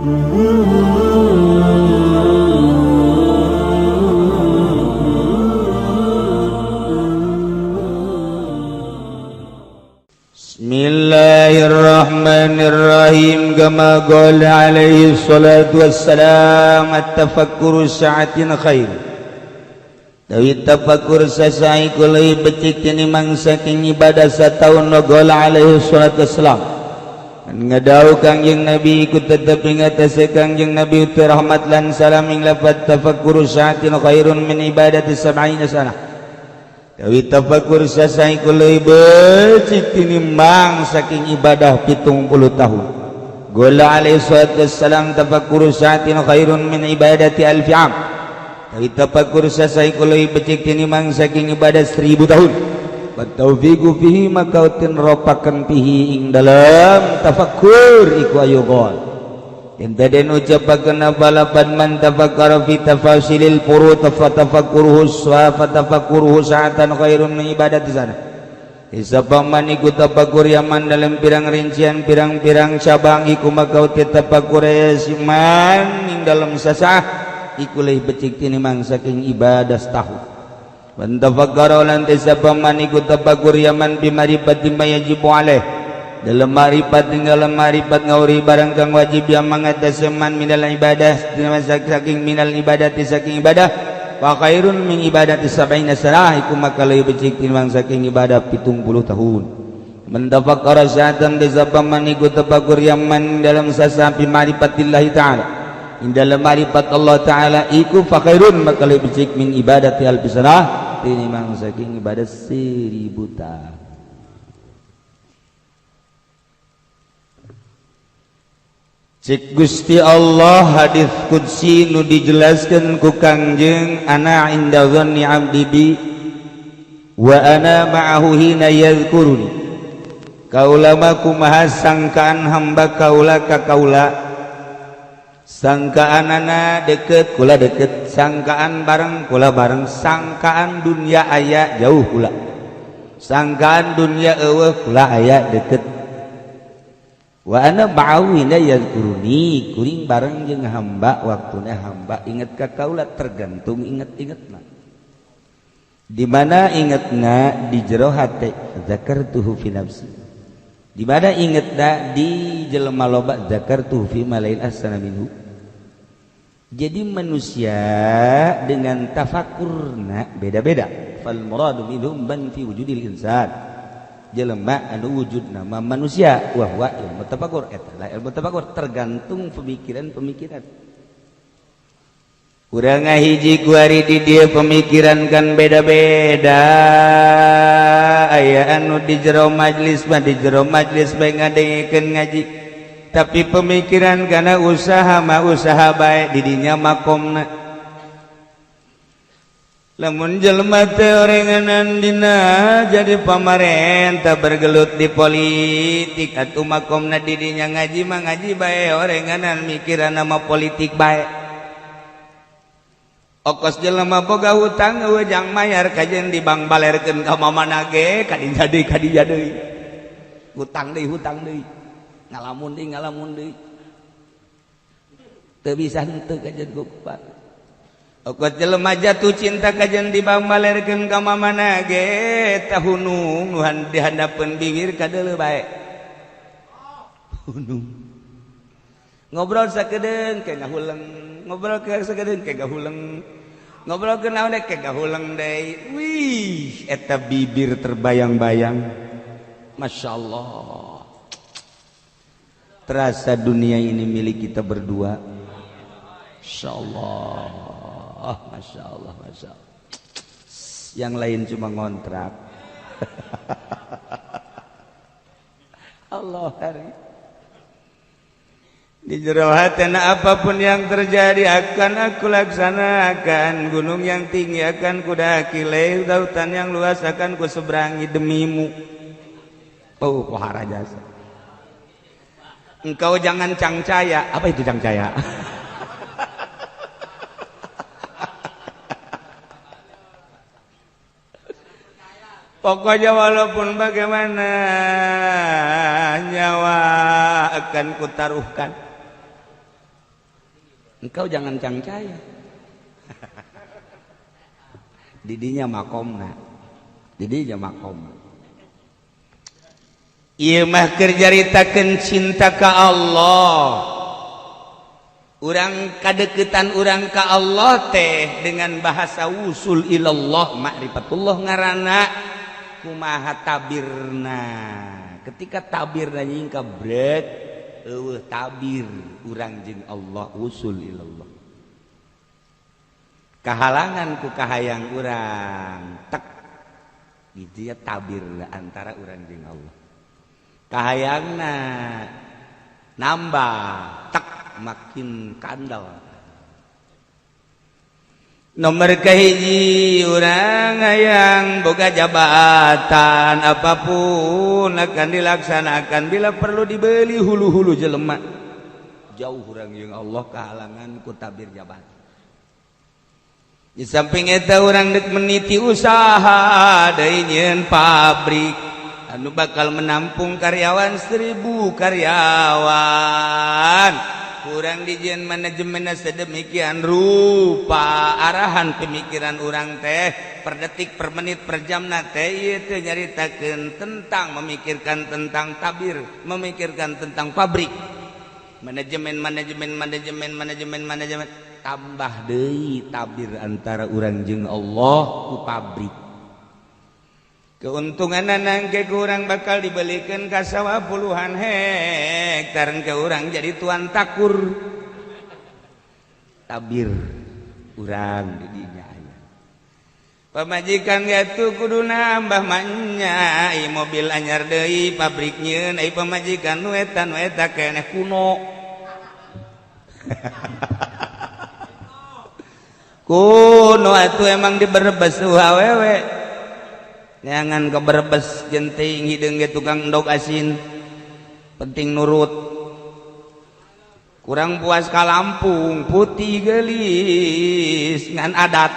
Bismillahirrahmanirrahim. Kama qala alaihi salatu wassalam, at-tafakkur sa'atin khair. Dawi tafakkur sasai kulai becik tinimang saking ibadah sataun. Qala alaihi salatu wassalam, ngadau Kangjeng Nabi ikut tetep ingatase Kangjeng Nabi uti rahmat lan salam ing lafat tafakkur sa'atin khairun min ibadati sab'ina sanah. Dawi tafakur sasai kulai becik tinimbang saking ibadah 70 tahun. Gola alaihi salatu wassalam, tafakkur sa'atin khairun min ibadati alfi am. Dawi tafakur sasai kulai becik tinimbang saking ibadah 1000 tahun. Taufiqu fihi maka utin ropakan fihi ing dalam tafakkur iku ayo gol. Yang tadi ucapakan apa lapan man tafakkara fi tafasilil furut fa tafakkuruhu fa tafakkuruhu sa'atan khairun min ibadati sana. Isapa man iku tafakur yaman dalam pirang rincian pirang-pirang cabang iku maka uti tafakur man ing dalam sasah iku leuwih becik tinimbang saking ibadah setahun. Man tafakkara lan sapa man iku tafakur yaman bi marifati ma yajibu alaih dalam marifat dalam marifat ngauri barang kang wajib yang mengatasi man minal ibadah saking minal ibadati saking ibadah wa khairun min ibadati sab'ina sanah iku maka leuwih becik tinimbang saking ibadah 70 tahun. Man tafakkara sa'atan sapa man iku tafakur yaman dalam sasa bi marifatillahi ta'ala in dalam marifat Allah ta'ala iku fa khairun maka leuwih becik min ibadati alfi sanah tinimbang saking ibadah 1000 tahun. Cik Gusti Allah hadis qudsi nu dijelaskan ku Kangjeng, ana inda dhanni abdi bi wa ana ma'ahu hina yadhkuruni. Kaula mah kumaha sangkaan hamba kaula ka kaula, sangkaan ana deket kula deket, sangkaan bareng kula bareng, sangkaan dunia aya jauh kula, sangkaan dunia eueuh kula aya deket. Wa ana ma'ahu hina yadhkuruni, kuring bareng jeung hamba waktuna hamba inget ka kaula, tergantung inget-ingetna. Di mana ingetna di jero hate, zakartuhu fi nafsi. Di mana ingetna di jelema loba, zakartuhu fi malail ahsana minhu. Jadi manusia dengan tafakurna beda-beda. Fal muradu minhum man fi wujudil insan. Jelema anu wujud nama manusia wa huwa ilmu tafakur, eta lah ilmu tafakur tergantung pemikiran-pemikiran. Urang ngahiji kuari di dia pemikiran kan beda-beda. Aya anu di jero majlis mah di jero majlis bae ngadengekeun ngaji, tapi pemikiran karena usaha mah usaha bae didinya makomna. Lamun jelema teh orenganan dina jadi pamarentah bergelut di politik atuh makomna didinya ngaji mah ngaji bae orenganan mikiran nama politik bae. Okos jelema boga hutang eueuh jang mayar kajen di bank balerkeun ka mamana ge kadinya deui kadinya deui. Hutang deui hutang deui. Ngalamun deui ngalamun deui. Teu bisa henteu kajen kupat. Okos jelema jatuh cinta kajen di bank balerkeun ka mamana ge tahunung nu dihandapeun bibir kadeuleu bae. Hunung. Ngobrol sakedeung ke ngahuleng, ngobrol ke sakedeung ke ngahuleng. Ngobrol ke naon ke ngahuleng deui. Wih, eta bibir terbayang-bayang. Masya Allah. Terasa dunia ini milik kita berdua. Masya Allah. Masya Allah, Masya Allah. Yang lain cuma ngontrak. Allah hari. Di jero hatena apapun yang terjadi akan aku laksanakan. Gunung yang tinggi akan kudaki, lautan yang luas akan kuseberangi demimu. Oh, pohara jasa. Engkau jangan cangcaya. Apa itu cangcaya? Pokoknya walaupun bagaimana nyawa akan kutaruhkan. Engkau jangan cangcaya. Didinya makomna. Didinya makomna. Ieu mah keur nyaritakeun cinta ka Allah. Urang kadeketan urang ka Allah teh dengan bahasa wusul ilallah, ma'rifatullah ngaranna. Kumaha tabirna? Ketika tabirna nyingka brek eueuh tabir urang jeung Allah wusul ilallah. Kahalangan ku kahayang urang tek gitu ya tabir antara urang jeung Allah. Kahayangna nambah tek makin kandal. Nomor kahiji urang hayang boga jabatan apapun akan dilaksanakan bila perlu dibeli hulu-hulu jelema. Jauh urang jeung Allah kahalangan ku tabir jabatan. Di samping eta urang dek meniti usaha deui nyieun pabrik anu bakal menampung karyawan 1000 karyawan. Kurang dijieun manajemenna sedemikian rupa arahan pemikiran urang teh per detik per menit per jamna teh ieu teh nyaritakeun tentang memikirkan tentang tabir, memikirkan tentang pabrik. Manajemen manajemen manajemen manajemen manajemen tambah deui tabir antara urang jeung Allah ku pabrik. Keuntungan nangke kurang bakal dibelikan ka sawah puluhan hektar ke urang jadi tuan takur. Tabir urang didinya aya. Pamajikan gatu kudu nambah manya ai mobil anyar deui pabrik nyieun ai pamajikan nu eta nu eta keneh kuno. Kuno atuh emang di Brebes awewe. Jangan ke Brebes jenting hideung ge tukang endog asin. Penting nurut. Kurang puas ka Lampung putih gelis ngan adat.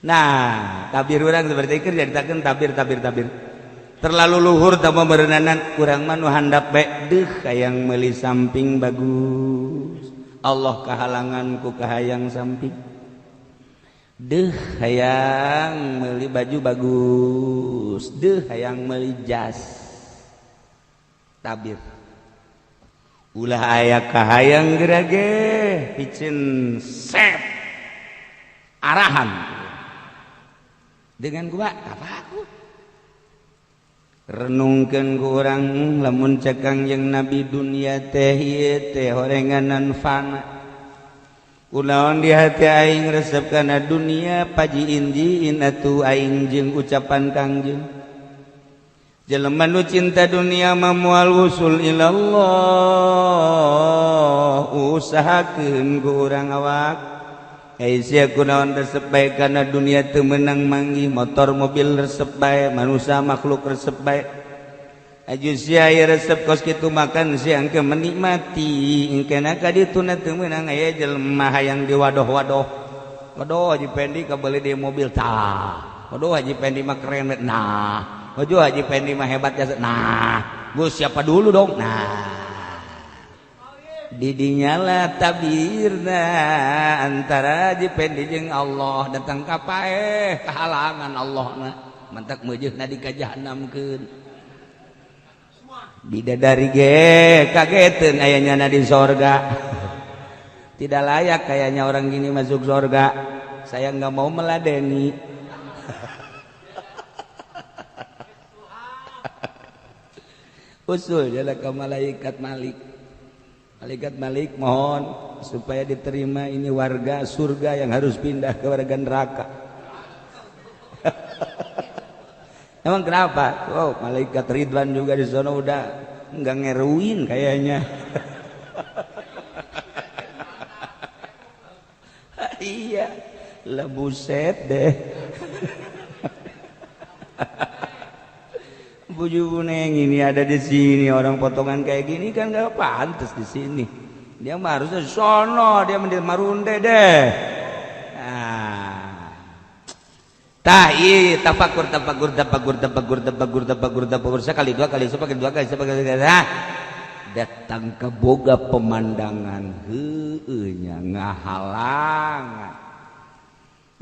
Nah, tabir urang seperti itu nyaritakeun tabir tabir tabir. Terlalu luhur tambah berenanan kurang mah nu handap bae deuh hayang meuli samping bagus. Allah kahalangan ku kahayang samping. Deuh hayang meuli baju bagus, deuh hayang meuli jas. Tabir. Ulah aya kahayang gerage piceun sep arahan. Dengan gua apa aku? Renungkeun ku urang lamun cekang jeung nabi dunia teh ieu teh horenganan fana. Kunaon di hati aing resep kana dunia paji injiin atuh aing jeung ucapan Kangjeng. Jelema nu cinta dunia mah moal wusul ilallah, usahakeun ku urang awak. Sia kunaon resep bae kana dunia teu meunang manggih motor mobil resep bae manusia makhluk resep bae. Aju sia ieu resep kos kitu makan sia engke menikmati engkena ka dituna teu meunang aya jelema hayang diwadoh-wadoh. Waduh Haji Pendi kabeuli di mobil tah. Waduh Haji Pendi mah keren nah. Waduh Haji Pendi mah hebat jasa nah. Gua siapa dulu dong nah. Didinyalah tabirna antara Haji Pendi jeung Allah datang ka paeh kahalangan Allah na mantak meujeuhna di ka jahanamkeun. Bidadari ge kageteun aya nyana di sorga. Tidak layak kayaknya orang gini masuk sorga. Saya nggak mau meladeni. Usul jalan ke malaikat Malik. Malaikat Malik mohon supaya diterima ini warga surga yang harus pindah ke warga neraka. Emang kenapa? Oh, malaikat Ridwan juga di sana udah nggak ngeruin kayaknya. Iya, lah buset deh. Buju neng ini ada di sini orang potongan kayak gini kan nggak pantas di sini. Dia mah harusnya sono, dia mending marunde deh. Nah. Tah ieu tafakur tafakur tafakur tafakur tafakur tafakur tafakur sekali dua kali sepakali dua kali sepakali nah datang ke boga pemandangan heueuh nya ngahalangan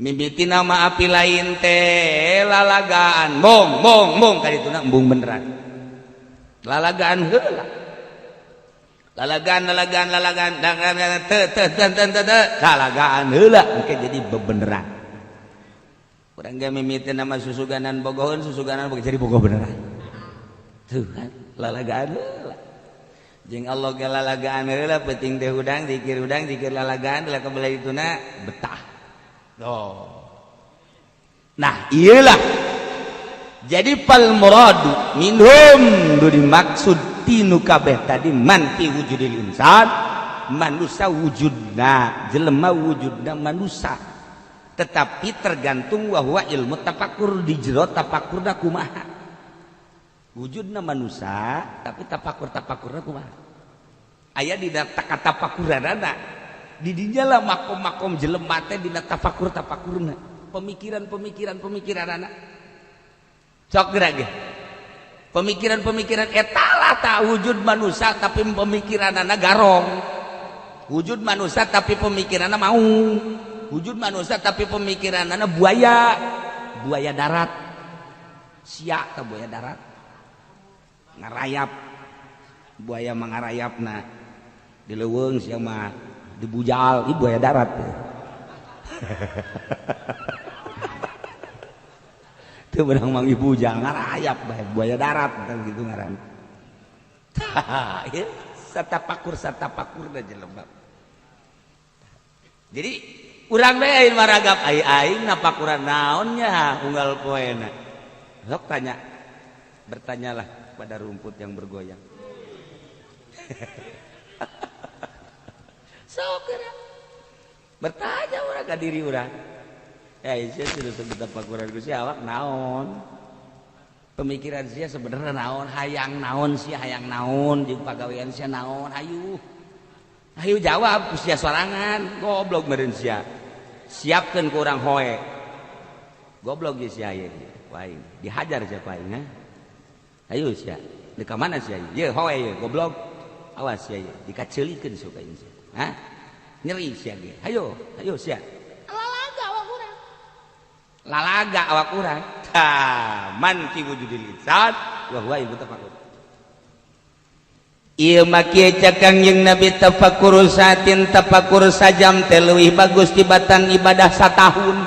mimiti nama api lain teh lalagaan bong bong bong kali itu embung beneran lalagaan heula lalagaan lalagaan lalagaan teu teu teu teu teu lalagaan heula engke jadi bebeneran. Urang ge mimiti nama susuganan bogoheun susuganan bogoh jadi bogoh beneran. Tuh kan lalagaan heula. Jeung Allah ge lalagaan heula penting teh hudang zikir lalagaan lah kebelah dituna betah. Oh. Nah, iyalah. Jadi fal muradu minhum nu dimaksud tinu kabeh tadi man fi wujudil insan, manusia wujudna, jelema wujudna manusia. Tetapi tergantung bahwa ilmu tafakur di jero tafakurna kumaha. Wujudna manusia tapi tafakur tafakurna kumaha. Aya dina tafakuranana. Di dinya lah makom-makom jelema teh dina tafakur tafakurna. Pemikiran-pemikiran pemikiranana. Sok geura ge. Pemikiran-pemikiran eta lah tak wujud manusia tapi pemikiranana garong. Wujud manusia tapi pemikiranana mau. Wujud manusia tapi pemikiranana buaya, buaya darat, sia atau buaya darat, ngarayap, buaya mangarayapna di leuweung sia mah dibujal, ih buaya darat. Teu beunang mang bujal ngarayap bae buaya darat gitu ngaran. Tah, ieu satapakur satapakurna jelema. Jadi urang teh aing maragap ai aing napakuran naonnya unggal poena. Sok tanya. Bertanyalah pada rumput yang bergoyang. Sok geura. Bertanya urang ka diri urang. Eh sia sudah sebut tapakuran ku sia awak naon. Pemikiran sia sebenarnya naon, hayang naon sia hayang naon jeung pagawean sia naon, hayu. Ayo jawab ku sia sorangan, goblok meureun sia. Siapkeun ku urang hoe. Goblok ge sia ieu. Ku aing dihajar sia ku aing ha. Ayo sia, di ka mana sia ieu? Ye hoe ye goblok. Awas sia ieu, dikaceulikeun sok aing sia. Ha? Nyeri sia ge. Hayo, hayo sia. Lalaga awak urang. Lalaga awak urang. Tah, man fi wujudil insan wa huwa ilmu tafakur. Ieu mah kieu cek Kangjeng Nabi tafakur saatin tafakur sajam teh leuwih bagus tibatan ibadah satahun.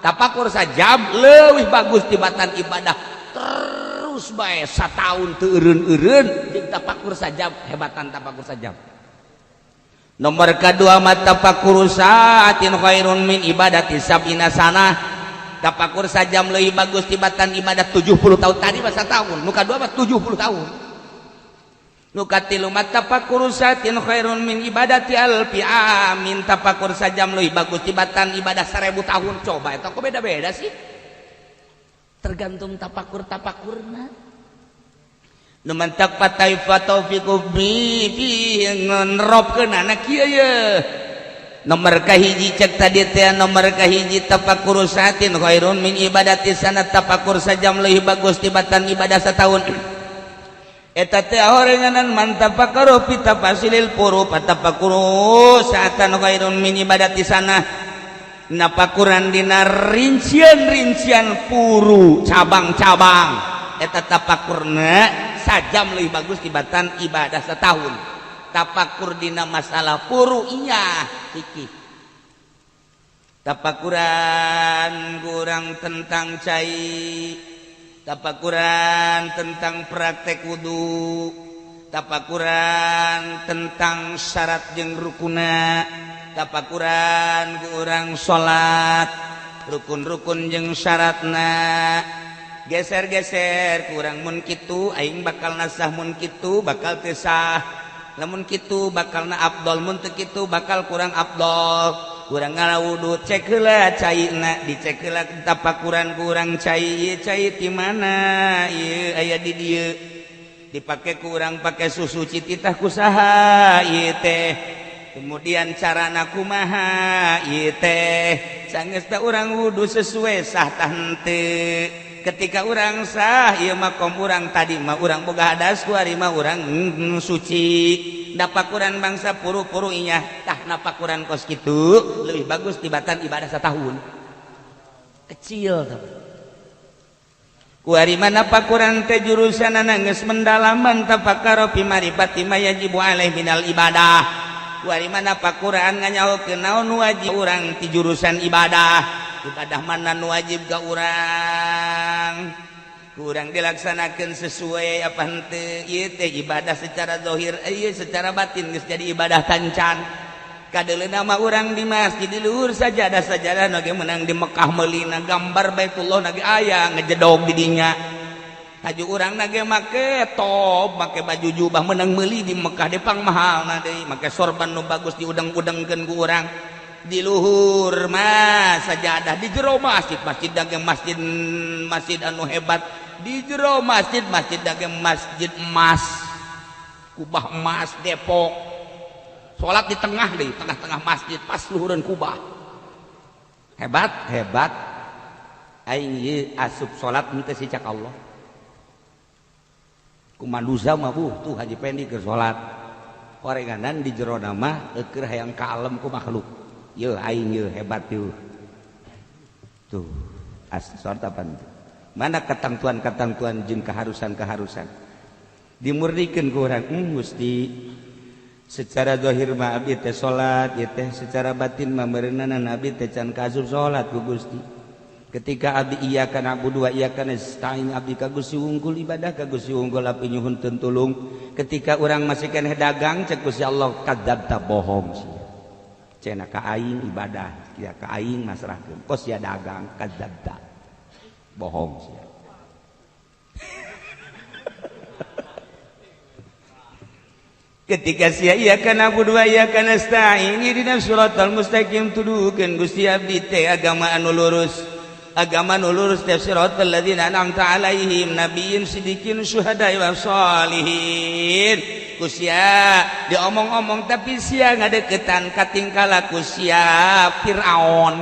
Tafakur sajam leuwih bagus tibatan ibadah terus bae satahun teu eureun-eureun jeung tafakur sajam hebatan tafakur sajam. Nomor kadua mah tafakur saatin khairun min ibadati sab'ina sanah. Tafakur sajam leuwih bagus tibatan ibadah 70 tahun. Tadi mah satahun, nu kadua mah 70 tahun. Nu katilu mah tafakur saatin khairun min ibadati alfi amin. Tafakur sajam leuwih bagus tibatan ibadah 1000 tahun. Coba eta kok beda-beda sih? Tergantung tafakur-tafakurna. Nu mantak patai fataufiqu bi fi ngeropkeunana kieu ye. Nomor kahiji cek tadi teh nomor kahiji tafakur saatin khairun min ibadati sanat. Tafakur sajam leuwih bagus tibatan ibadah satahun. Eta teh horenganan man tafakkaru fi tafasilil furu fatafakuru sa'atan khairun min ibadati sanah. Napakuran dina rincian-rincian puru cabang-cabang eta tapakurna sajam leuwih bagus tibatan ibadah setahun. Tapakur dina masalah puru iya fikih. Tapakuran kurang tentang cai, tapakuran tentang praktek wudu, tapakuran tentang syarat jeung rukuna, tapakuran kurang salat, rukun-rukun jeung syaratna. Geser-geser kurang mun kitu aing bakal nasah, mun kitu bakal teu sah, lamun kitu bakalna afdol, mun teu kitu bakal kurang afdol. Kurang ngawudu cek heula caina, dicek heula tapakuran kurang cai, ieu cai ti mana ieu aya di dieu dipake kurang pake susu cititah kusaha ieu teh. Kemudian carana kumaha ieu teh? Sanggeus urang wudu sesuai, sah tah henteu? Ketika urang sah, ieu makom urang tadi mah urang boga hadas, kuari mah urang suci. Napakuran bangsa puru-puru inya tah, napakuran kos kitu lebih bagus tibatan ibadah setahun kecil tuh. Kuari mana pakuran teh jurusan geus mendalaman tafakkar fi ma'rifati ma yajibu alaihi minal ibadah. Kuari mana pakuran nganyahokeun naon wajib urang ti jurusan ibadah, ibadah mana nu wajib ka urang, kurang dilaksanakan sesuai apa henteu. Ieu teh ibadah secara zahir, ieu secara batin geus jadi ibadah tancan. Kadeuleuna mah urang di masjid di luhur sajadah, sajadah nage menang di Mekah meulina, gambar Baitullah nage aya ngejedog di dinya. Haju urang nage make top, make baju jubah menang meuli di Mekah depang mahal na deui, make sorban nu bagus diudeng-udengkeun ku urang. Di luhur mah sajadah, di jero masjid, masjid dage masjid, masjid anu hebat. Di jero masjid, masjid dage masjid emas, kubah emas Depok. Salat di tengah deh, tengah-tengah masjid, pas luhureun kubah. Hebat hebat aing ieu, asup salat henteu si cak Allah kumanusa mah. Buh tuh Haji Pendi keur salat horenganan di jero mah keur hayang kalem ku makhluk. Yeuh aing yeuh, hebat yeuh tuh. As salat apa tuh? Mana ketentuan-ketentuan jeung keharusan-keharusan dimurnikan ku urang. Gusti, secara zahir mah abdi teh salat ieu teh, secara batin mah meureunan abdi teh can kaasup salat ku Gusti. Ketika abdi iyyaka na'budu wa iyyaka nasta'in, abdi ka Gusti wungkul, ibadah ka Gusti wungkul, abdi nyuhun tulung. Ketika urang masih keneh dagang, cek Gusti Allah, kadzabta, bohong sia. Cenah ka aing ibadah ya, ka aing masrahkeun, kos sia dagang. Kadzabta, bohong sia. Ketika sia iyyaka na'budu wa iyyaka nasta'in, ihdinas siratal mustaqim, tuduhkeun Gusti abdi teh agama anu lurus, agama anu lurus teh siratal ladzina an'amta alaihim, nabiyyin, siddiqin, syuhada wa sholihin. Ku sia diomong-omong, tapi sia ngadeukeutan katingkah laku sia Fir'aun.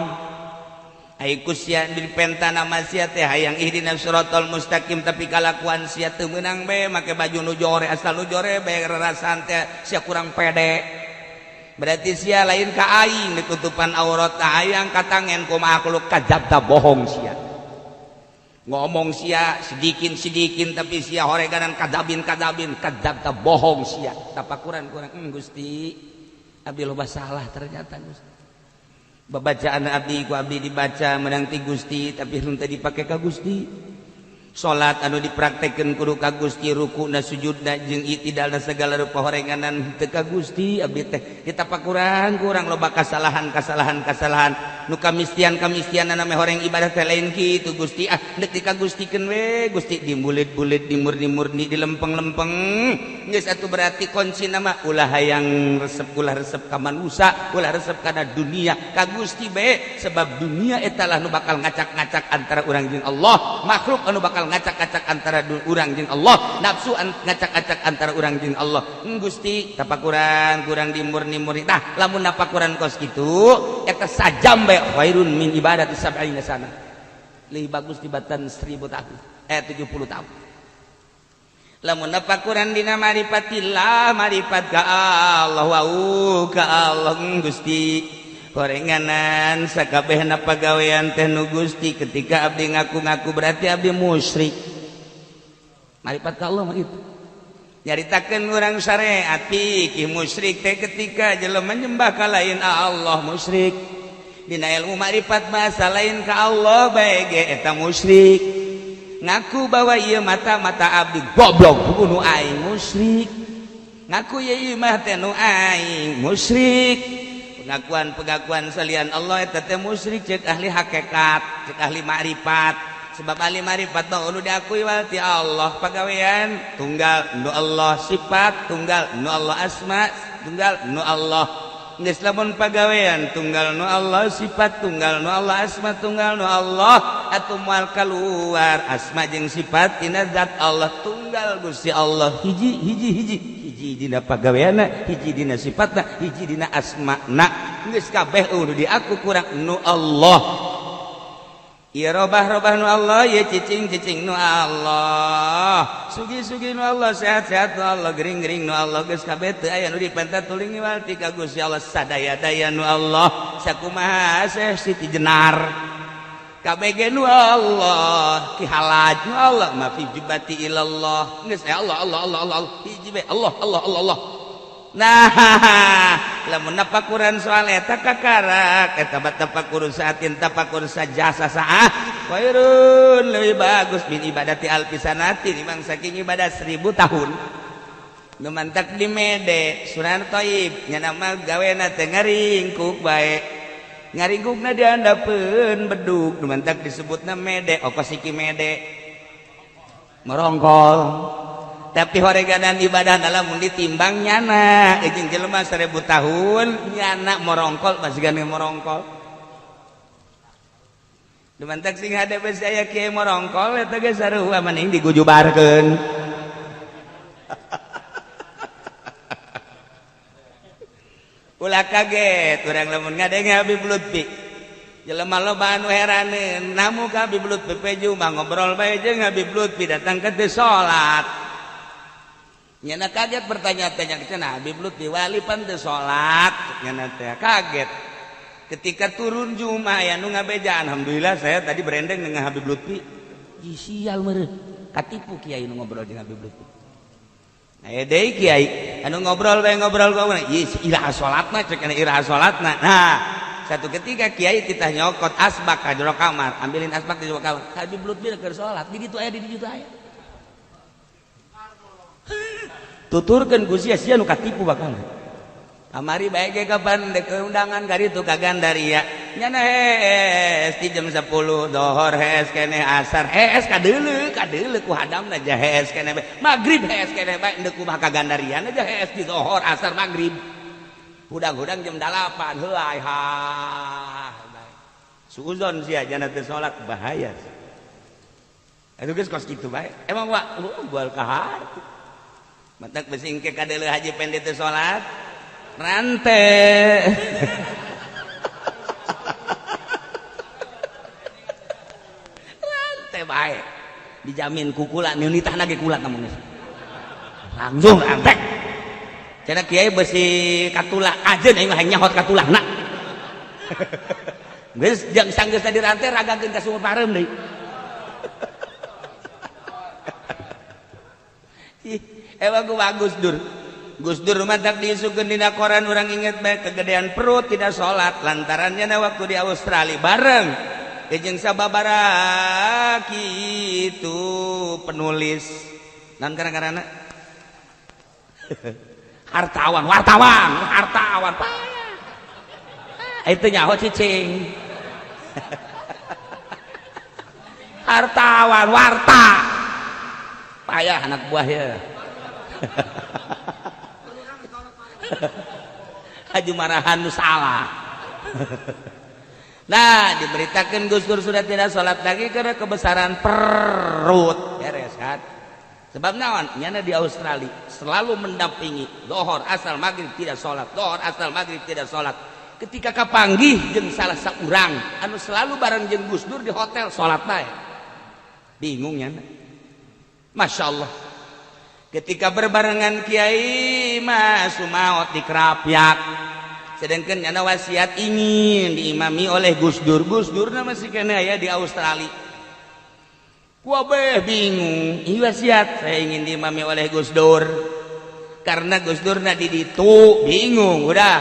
Ai ku sia dipenta nama sia teh hayang ihdinas siratal mustaqim, tapi kalakuan sia teu meunang bae, make baju nu jore, asal nu jore bae rarasaan teh sia kurang pede. Berarti sia lain ka aing ditutupan aurat, hayang katangen ku makhluk. Kadzabta, bohong sia. Ngomong sia sidikin sidikin, tapi sia horeganan kadzabin kadzabin. Kadzabta, bohong sia. Tapakuran kurang, Gusti, abdi loba salah ternyata. Gusti, babacaan abdi ku abdi dibaca menang ti Gusti, tapi henteu dipake ka Gusti. Salat anu dipraktekkeun kudu ka Gusti, rukuna, sujudna, jeung itidalna, segala rupa horenganan henteu ka Gusti. Abdi teh ditapakuran kurang loba kasalahan, kasalahan, kasalahan nu kamistian kamistian meh horeng ibadah teh lain kitu. Gusti, ah deuk dikagustikeun we Gusti, dibulit-bulit, dimurni-murni, dilempeng-lempeng geus atuh. Berarti kunci nama ulah hayang resep, ulah resep ka manusa, ulah resep kana dunia, ka Gusti bae, sebab dunia eta lah nu bakal ngacak-ngacak antara urang jeung Allah, makhluk anu bakal ngacak-ngacak antara urang jeung Allah, nafsu ngacak-ngacak antara urang jeung Allah. Gusti, tapakuran kurang dimurni-murni. Tah, lamun napakuran kos kitu, eta sajam bae khairun min ibadati sab'ina sana, lebih bagus dibatan 1000 tahun, 70 tahun. Lamun napakuran dina marifatillah, marifat ka Allah, wau ka Allah. Gusti, horenganan sakabehna pagawean teh nu Gusti. Ketika abdi ngaku-ngaku, berarti abdi musyrik. Marifat ka Allah mah itu nyaritakeun urang syariat fikih, musyrik teh ketika jelema nyembah ka lain Allah, musyrik. Dina ilmu makrifat bahasa, lain ka Allah bae ge eta musyrik. Ngaku bahwa ieu mata-mata abdi, goblok, bunuh aing, musyrik. Ngaku ieu mah teh nu aing, musyrik. Pengakuan-pengakuan salian Allah eta teh musyrik cek ahli hakikat, cek ahli makrifat, sebab ahli makrifat mah nu diakui ti Allah pagawean tunggal nu Allah, sifat tunggal nu Allah, asma tunggal nu Allah. Geus lamun pagawean tunggal nu Allah, sifat tunggal nu Allah, asma tunggal nu Allah, atuh moal kaluar asma jeung sifat tina zat Allah tunggal. Gusti Allah hiji, hiji, hiji, hiji. Hiji dina pagaweanna, hiji dina sifatna, hiji dina asmana. Geus kabeh nu diaku kurang nu Allah. Ieu robah-robah nu Allah, ieu cicing-cicing nu Allah, sugi-sugi nu Allah, sehat-sehat nu Allah, gering-gering nu Allah. Geus kabeh teu aya nu dipenta tuling niwal ti ka Gusti Allah. Sadaya-daya nu Allah, sakumaha seh Siti Jenar kabeh nu Allah, Ki Halaj nu Allah, ma fi jubati ilallah. Geus Allah Allah Allah Allah, hiji bae Allah Allah Allah Allah. Nah, lamun tafakuran soal eta kakarak eta tafakur saatin tafakur sajasa saah khairun lebih bagus min ibadati alfi sanati nimang saking ibadah 1000 tahun. Nu mantak di mede Sunan Thaib nya mah gawena teh ngaringkuk bae, ngaringkukna diandapeun bedug. Nu mantak disebutna mede oko siki mede merongkol, tapi horeganan ibadah lamun ditimbang nyana jeung jelema 1000 tahun nyana morongkol masih gane morongkol. Dumantak sing hade besi aya kiai morongkol eta ge sarua mending digujubarkeun. Ulah kaget urang lamun ngadenge Habib Lutfi, jelema loba anu heraneun namu ka Habib Lutfi peju mah ngobrol bae jeung Habib Lutfi datang ke teu salat. Nyana kaget bertanya-tanya cenah Habib Lutfi wali pan teu salat. Nyana teh kaget ketika turun Jumat aya nu ngabejaan, alhamdulillah saya tadi berendeng dengan Habib Lutfi. Ih sial meureun katipu kiai nu ngobrol jeung Habib Lutfi. Aya deui kiai anu ngobrol bae ngobrol ngobrol, ih iraha salatna cek iraha salatna. Nah, satu ketika kiai titah nyokot asbak ka jero kamar, ambilin asbak di jero kamar. Habib Lutfi keur salat di ditu aya di ditu aya. Tuturkeun ku sia sia nu katipu bakal. Kamari bae ge kapan dek undangan ka ditu ka Gandaria. Nyana hees di jam 10 dohor hees keneh, asar hees kadeuleu kadeuleu ku hadamna ja hees keneh bae. Magrib hees keneh bae endek kumaha ka Gandaria aja hees di dohor asar magrib. Hudang-hudang jam 8 heuay ha. Suuzon sia jana teu salat bahaya. Atuh geus kos kitu bae. Emang wa bual ka harti. Matak besingke kadeuleu haji pendek teu salat rante. Rante bae. Dijamin kukula nitahna ge kula namun geus. Langsung rantek. Cenah kiai besi katulah ajeun aing mah nyahot katulahna. Geus jeung sanggeus tadi rante ragakeun ka sumur pareum deui. Emang gua bagus Dur. Gus Dur mantak diisukeun dina koran urang inget bae kegedean perut tidak salat lantarannya na waktu di Australia bareng jeung sababara kitu penulis nan karena hartawan wartawan hartawan itu nyaho cicing hartawan warta payah anak buah ya. Haji marahan nu salah. Nah diberitakan Gus Dur sudah tidak sholat lagi karena kebesaran perut beres kan. Sebab naon nyana di Australia selalu mendampingi dohor asal maghrib tidak sholat, dohor asal maghrib tidak sholat. Ketika kapanggih jeung salah saurang anu selalu bareng jeung Gus Dur di hotel sholat bae, bingung nyana. Masya Allah ketika berbarengan kiai mas sumaot di Krapyak, sedangkan nyana wasiat ingin diimami oleh Gus Dur. Gus Dur masih kena ya di Australia. Kuabeh bingung, ini wasiat saya ingin diimami oleh Gus Dur karena Gus Dur na di ditu bingung, udah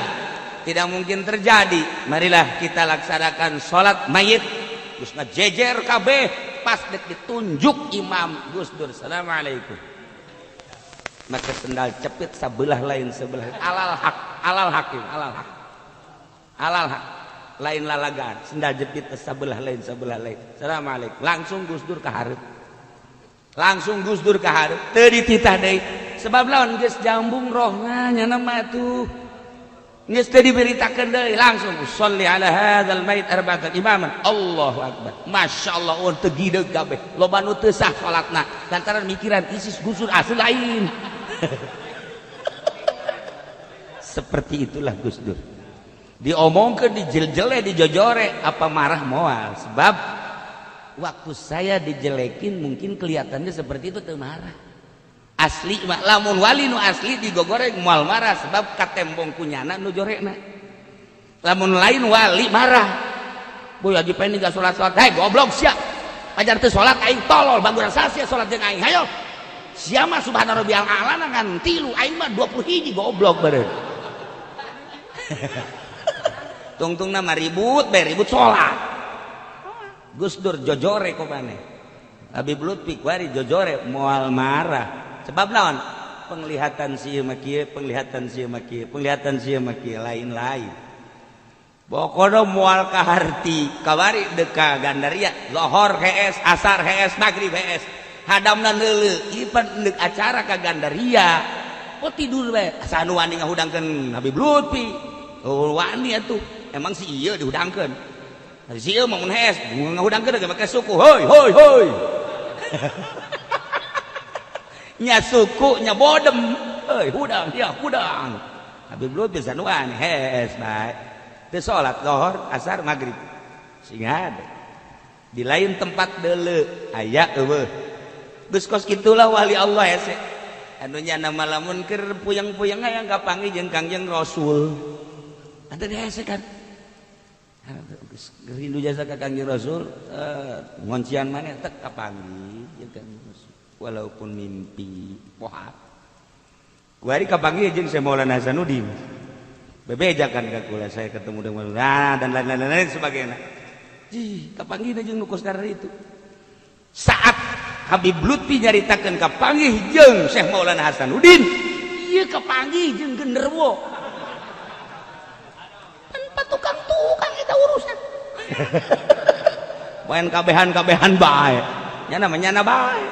tidak mungkin terjadi. Marilah kita laksanakan sholat mayit. Gus ngajejer kabeh pas ditunjuk imam Gus Dur, assalamualaikum. Maka sendal cepit sebelah lain sebelah alal hak alal hakim alal hak alal hak lain lalagan sendal jepit sebelah lain sebelah lain. Assalamualaikum. Langsung Gus Dur ka hareup, langsung Gus Dur ka hareup teu dititah deui sebab lawan geus jambung rohna nya mah tuh geus teu diberitakeun deui. Langsung sholli ala hadzal mait arba'atan imaman. Allahu akbar. Masyaallah ulun teu gideug kabeh loba nu teu sah salatna lantaran mikiran isis Gus Dur asli lain. Seperti itulah Gus Dur. Diomongkeun, dijeljele, dijojore, apa marah moal, sebab waktu saya dijelekin mungkin kelihatannya seperti itu teu marah. Asli mah lamun wali nu asli digogoreng moal marah, sebab katembong kunyana nu jorekna. Lamun lain wali marah. Boy Haji Pendi gak salat-salat, hei goblok sia. Ajar teu salat aing tolol, baguran sia salat jeung aing. Hayo. Sia mah subhana rabbiyal a'la ngan 3, aing mah 20 hiji goblok beureun. Tungtungna mah ribut bae, ribut salat. Gus Dur jojore ku maneh. Habib Lutfi kuari jojore moal marah. Sebab naon? Penglihatan si mah kieu, penglihatan si mah kieu, penglihatan si mah kieu lain-lain. Pokoknya moal kaharti kawari deka Gandaria lohor HS asar HS maghrib HS hadamna neuleuh ieu pan deuk acara ka Gandaria. Oh tidur bae asa nu wani ngahudangkeun Habib Lutfi. Oh wani atuh emang si ieu dihudangkeun. Si ieu mah mun HS ngahudangkeun ge make suku hoi hoi hoi. Nya suku nya bodem heuy hudang ya hudang. Habib Lutfi bisa nu wani HS bae. Teu salat lohor asar maghrib sing ada di lain tempat deuleu aya eueuh. Geus kos kitulah wali Allah hese anu nya nama lamun keur puyeng-puyeng aya kapanggih jeung Kangjeng Rasul atuh hese kan geus rindu jasa ka Kangjeng Rasul, ngoncian maneh tek kapanggih jeung Kangjeng Rasul walaupun mimpi pohat. Kuari kapanggih jeung Syekh Maulana Hasanuddin bebejakan ka kula, saya ketemu dengan nah, dan lain-lain sebagainya. Jih, kapanggih jeung nu kos itu. Saat Habib Lutfi nyaritakeun kapanggih jeung Syekh Maulana Hasanuddin, ieu kapanggih jeung genderuwo. Tanpa tukang-tukang kita urusan. Main kabehan-kabehan bae. Nya namanya nyana bae.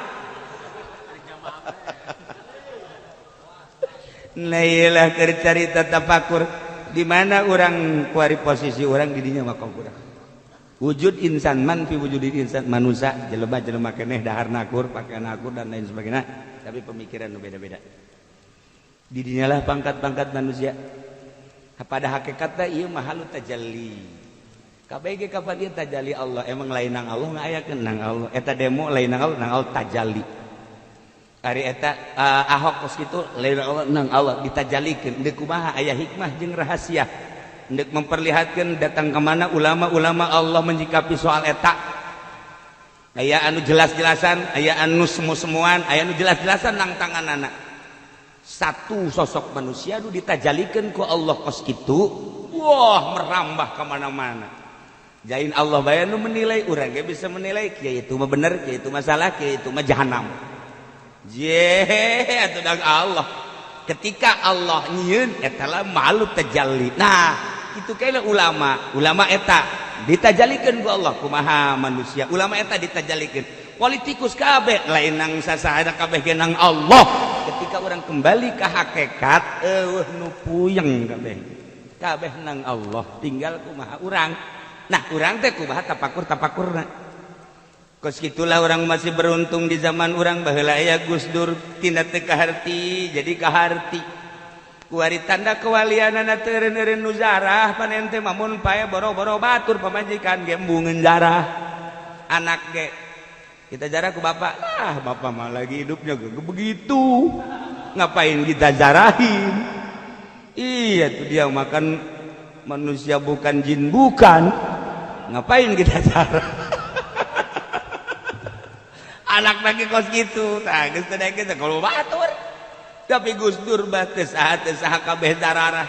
Nah iyalah keur carita tafakur di mana orang kuari posisi orang di dinya mah kurang. Wujud insan man fi wujudil insan manusia jelema jelema keneh dahar nakur pakaian nakur dan lain sebagainya, tapi pemikiran nu beda-beda. Di dinyalah pangkat-pangkat manusia. Pada hakikatna ieu mah halu tajalli. KBG kapan ieu tajalli Allah, emang lain nang Allah ngayakeun nang Allah. Eta demo lain nang Allah, nang Allah tajalli. Ari eta Ahok kos kitu lain Allah nang Allah ditajalikeun. Deuk kumaha aya hikmah jeung rahasia. Deuk memperlihatkan datang ke mana ulama-ulama Allah menyikapi soal eta. Aya anu jelas-jelasan, aya anu semu-semuan, aya anu jelas-jelasan nang tanganana. Satu sosok manusia nu ditajalikeun ku Allah kos kitu, wah merambah ke mana-mana. Jain Allah bae nu menilai, urang ge bisa menilai kieu itu mah bener, kieu itu masalah, kieu itu mah jahanam. Ye, atuh dang Allah. Ketika Allah nyieun eta lah malu tajalli. Nah, itu kayaknya ulama, ulama eta ditajalikeun ku Allah kumaha manusia. Ulama eta ditajalikeun. Politikus kabeh lain nang sasahana kabeh ge nang Allah. Ketika orang kembali ke hakikat eueuh nu puyeng kabeh. Kabeh nang Allah, tinggal kumaha urang. Nah, urang teh kumaha tapakur-tapakurna. Kos gitulah orang masih beruntung di zaman orang baheula aya Gus Dur tina teu kaharti jadi kaharti. Kuari tanda kewalianana teu eureun-eureun nu zarah panen teh mamun pae boro-boro batur pamajikan ge embungeun zarah. Anak ge kita jarah ku bapak, ah bapak mah lagi hidupnya ge begitu. Ngapain kita zarahin? Iya tuh dia makan manusia bukan jin bukan. Ngapain kita zarah? Anak lagi kos gitu, tah geus teh geus kalau batur. Tapi Gus Dur mah teu saha kabeh dararah.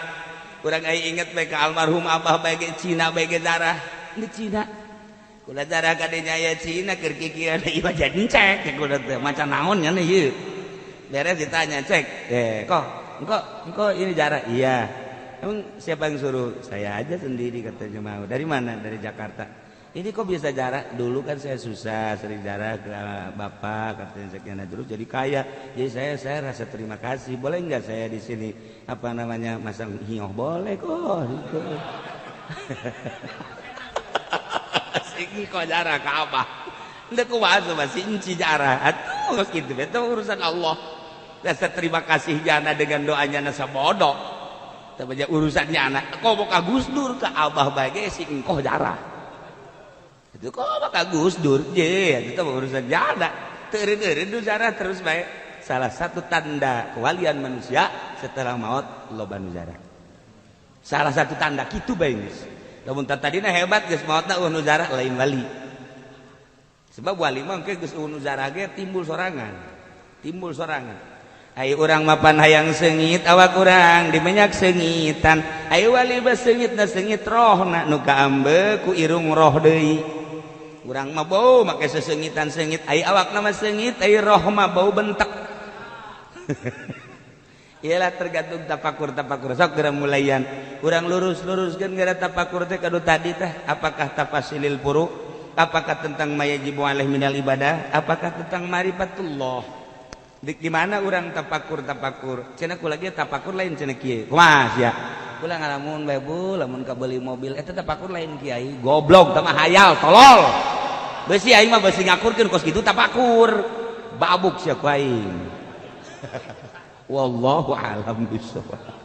Urang aya inget bae ka almarhum abah bae ge Cina bae ge darah. Di Cina. Kula darah kadinya aya Cina keur kikieuan ieu mah jadi cek kula teh macan naon nya ieu. Beres ditanya cek, kok engko ini darah? Iya. Emang siapa yang suruh? Saya aja sendiri katanya mau. Dari mana? Dari Jakarta. Ini kok bisa jarah? Dulu kan saya susah, sering jarah ke bapak katanya sekian terus jadi kaya. Jadi saya rasa terima kasih. Boleh nggak saya di sini apa namanya masang hioh? Boleh kok. Gitu. Sing kok jarah ke abah. Ndek kumaha masih inci jarah. Atuh gitu itu urusan Allah. Rasa terima kasih jana dengan doanya nasa bodoh. Tapi urusannya anak kok ka Gus Dur, ka Abah bae ge si engkoh jarah itu. Kok ka Gus Dur je, itu urusan janda. Teureun nu jarah terus bae. Salah satu tanda kewalian manusia, setelah maut loba nu jarah. Salah satu tanda kitu bae geus. Lamun tadina hebat, geus maotna euweuh nu jarah, lain wali. Sebab wali mah engke geus euweuh nu jarah ge timbul sorangan, timbul sorangan. Ayo, urang mapan hayang seungit awak urang diminyak seungitan. Ayo, wali mah seungit na seungit rohna, nu kaambe ku irung roh deui. Urang mah bau make seseungitan seungit, ayo awak mah seungit, ayo roh mah bau bentek. Iyalah, tergantung tapakur tapakur. Sok geura mulayan urang lurus luruskeun gara tapakur teh kadu tadi teh. Apakah tafasilil furu? Apakah tentang mayajibu alaih minal ibadah? Apakah tentang marifatullah? Di mana urang tapakur tapakur? Cenah kula ge tapakur lain cenah kieu. Kumaha sia? Kula ngalamun bae, Bu, lamun kabeli mobil eta tapakur lain, kiai. Goblok, tah mah hayal tolol. Besi aing mah besi ngakurkeun kos kitu tapakur. Babuk sia ku aing. Wallahu alam bisawab.